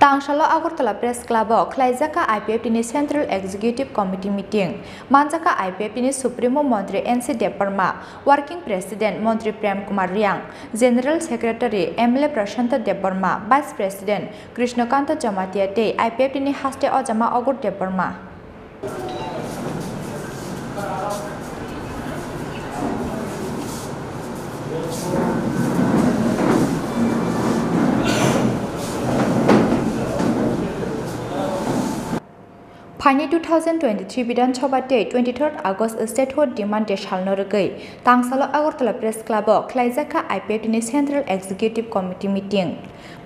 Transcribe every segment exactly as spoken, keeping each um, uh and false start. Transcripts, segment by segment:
Tangsalo Agartala Press Club o khlaijak kha I P F T ni Central Executive Committee meeting. Manjak kha I P F T ni Supremo Montri N C Debbarma, Working President Montri Prem Kumar Riang, General Secretary M L A Prashanta Debbarma, Vice President Krishnakanta Jamatia tei I P F T ni haste ojama Agur Debbarma. Phaini two thousand twenty-three Bidhan Sabha tei twenty-third August Statehood Demand Day salno rwgwi tangsalo Agartala Press Club o khlaijak kha I P F T ni Central Executive Committee meeting.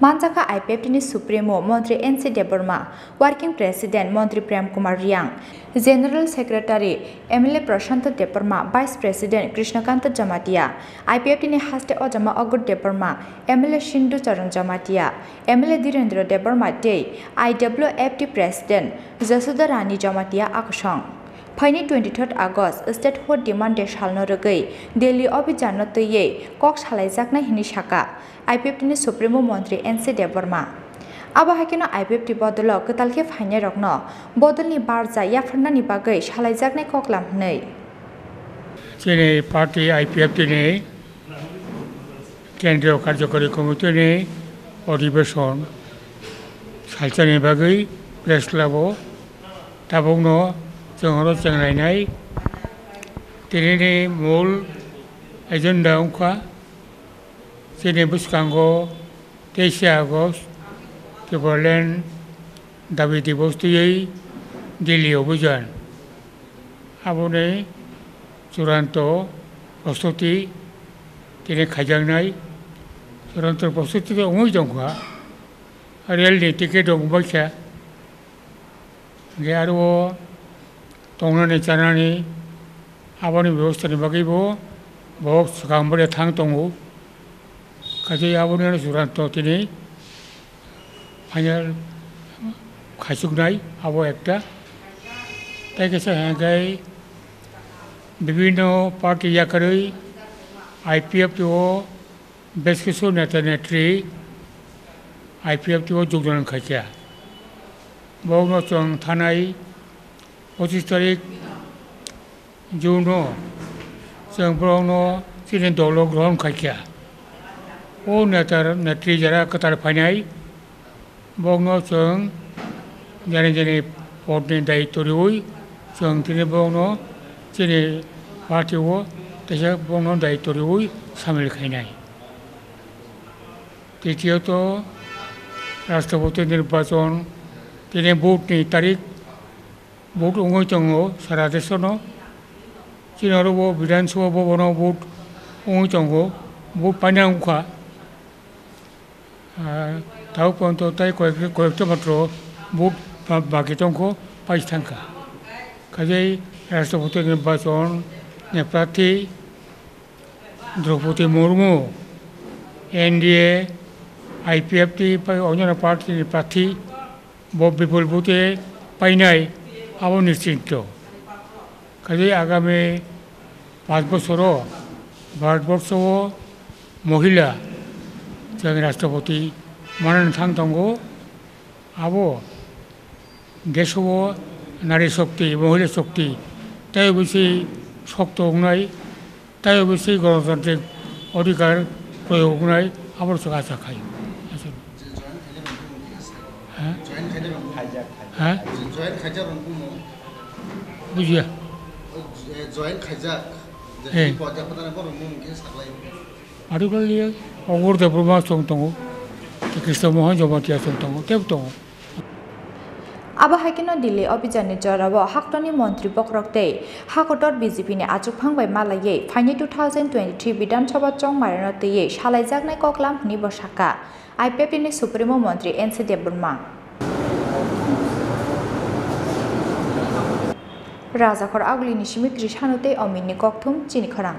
Manjak kha I P F T ni Supremo Montri N C Debbarma, Working President Montri Prem Kumar Riang, General Secretary M L A Prashanta Debbarma, Vice President Krishnakanta Jamatia, I P F T ni haste ojama Agur Debbarma, M L A Sindhu Charan Jamatia, M L A Dhirendra Debbarma tei I W F T President Jasudha Rani Jamatia akosong. Phaini twenty-third August Statehood Demand Day salno rwgwi Delhi obhijanno twiwi kok salaijaknai hwnwi sakha I P F T ni Supremo Montri N C Debbarma. Abo hai kheno I P F T bodolo kwtal khe phainairokno bodolni barja yapharnani bagwi salaijaknai koklam hwnwi. Chini party I P F T ni Kendriya Karjakari Committee ni Odhibeshon salsani bagwi Press Club o tabukno chwng oro chenglainai. Tinini mul agenda wngkha chini bwskango teisa August Tipraland Dabi Divos twiwi Delhi Obhijan. Aboni churanto prostuti tini khaijaknai. Churanto prostuti khe wngwi tongkha. Rail ni ticket rok wngbaikha. Hingkhe aro o tongnani chanani aboni bebostha ni bagwi bo, bo swkang bai thang tongo. Kaisa aboni churanto tini final khaisuknai abo ekta. Tei kaisa hingkhe bibinno party yakarwi I P F T o bes kisu neta netri I P F T o jogdan khaikha. Bokno chwng thanai pochis tarik June o chwng borokno chini dolo grohon khaikha. O neta netri jara kwtal phainai bokno chwng jani jani podni daityo riwi chwng tini bokno chini party o teisa bokno daityo riwi samil khainai. Titiyoto, Rashtrapati nirbachon, tini vote ni tarik, vote wngwi tongo sara desono. Chini oro bo Bidhan Sabha bo bono vote wngwi tongo, vote paina wngkha. Ah, tabuk porjonto tai koyek, koyekta matro vote ba-, baki tongkho, paithangkha. Kajai Rashtrapati nirbachon ni prarthi Draupadi Murmu, N D A, I P F T bai onyono party ni prarthi bo bipul vote painai abo nischinto. Kajai agami panch bosoro Bharatborsho o mohila chwng Rashtrapati manani thang tongo. Abo deso o nari shokti, mohila shokti, tei bisi shokto wngnai, tei bisi gonotantrik odhikar proyog wngnai, abo se acha khai. Ha? Ha? Bujiya. Join khaijak. Eh. Pode pode borok mung khe saklai. Arukali Agur Debbarma chwng tongo, Krishna Mohan Jamatia chwng tongo, tebo tongo. Abo hai kheno Delhi obhijanni jorao haktoni montri bokhorok tei hakotor B J P ni achukphang bai malaiwi phaini two thousand twenty-three Bidhan Sabha chongmarino twiwi salaijaknai koklam hwnwi bo sakha I P F T ni Supremo Montri N C Debbarma. Rajakhor Agulini simi Krishanu tei Ominni kokthum chini khorang.